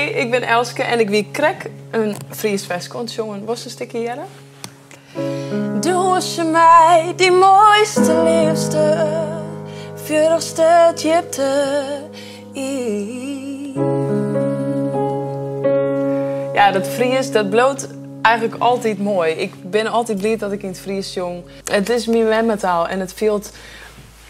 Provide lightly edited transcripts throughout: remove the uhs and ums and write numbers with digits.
Hey, ik bin Elske en ik wie krekt in Frysk ferske oan it sjongen. Wolst in stikje hearre? Doe my dy moaiste, leafste, fjurrichste djipte yn. Ja, dat Frysk, dat bliuwt eigentlik altyd moai. Ik bin altyd bliid dat ik yn it Frysk sjong. It is myn memmetaal en it fielt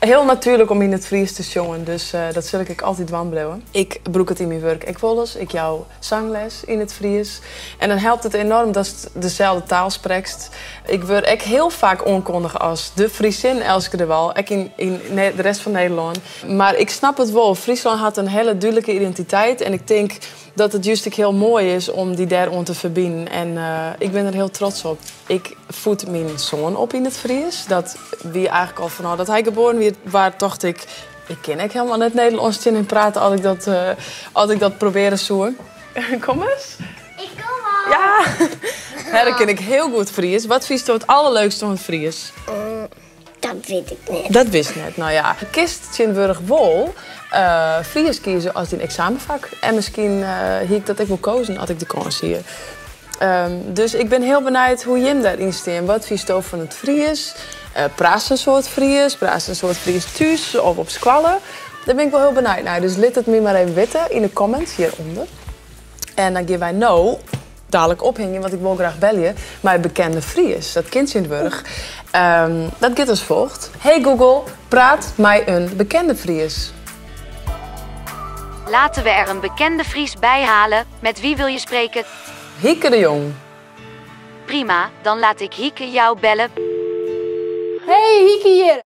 hiel natuerlik om yn it Frysk te sjongen, dus dat sil ik ek altyd dwaan bliuwe. Ik brûk it yn myn wurk ek wolris. Ik jou sangles yn it Frysk. En dan helpt it enorm datst deselde taal sprekst. Ik wurd ek hiel faak oankundige as de Friesin Elske DeWall, ek yn de rest fan Nederlân. Mar ik snap it wol. Fryslân hat in hiele dúdlike identiteit en ik tink dat it just ek hiel moai is om dy dêroan te ferbinen. En ik bin der hiel trots op. Ik fied myn soan op yn it Frysk. Dat wie eigentlik al fanôf dat hy geboren wie, waar tocht ik, ik kin ek hielendal net Nederlânsk tsjin him prate as ik dat probearje soe. Kom ris. Ik kom al. Ja, ja, dan kin ik hiel goed Frysk. Wat fynsto it alderleukste oan it Frysk? Dat wit ik net. Dat witst net. No ja, kinst tsjintwurdich wol Frysk kieze as dyn eksamenfak. En miskien hie ik dat ek wol kozen as ik de kâns hie. Dus ik bin hiel benijd hoe't jim dêryn stean. Wat fynsto fan it Frysk? Praatst in soad Frysk? Praatst in soad Frysk thús of op skoalle? Dêr bin ik wol hiel benijd nei. Dus lit it my mar even witte yn de comments hjirûnder. En dan gean wy no dalik ophingjen, want ik wol graach belje mei bekende Fries. Dat kin tsjintwurdich. Dat giet as folget. Hey Google, praat mei in bekende Fries. Laten we er een bekende Fries bij halen. Met wie wil je spreken? Hieke de Jong. Prima, dan laat ik Hieke jou bellen. Hey, Hieke hjir.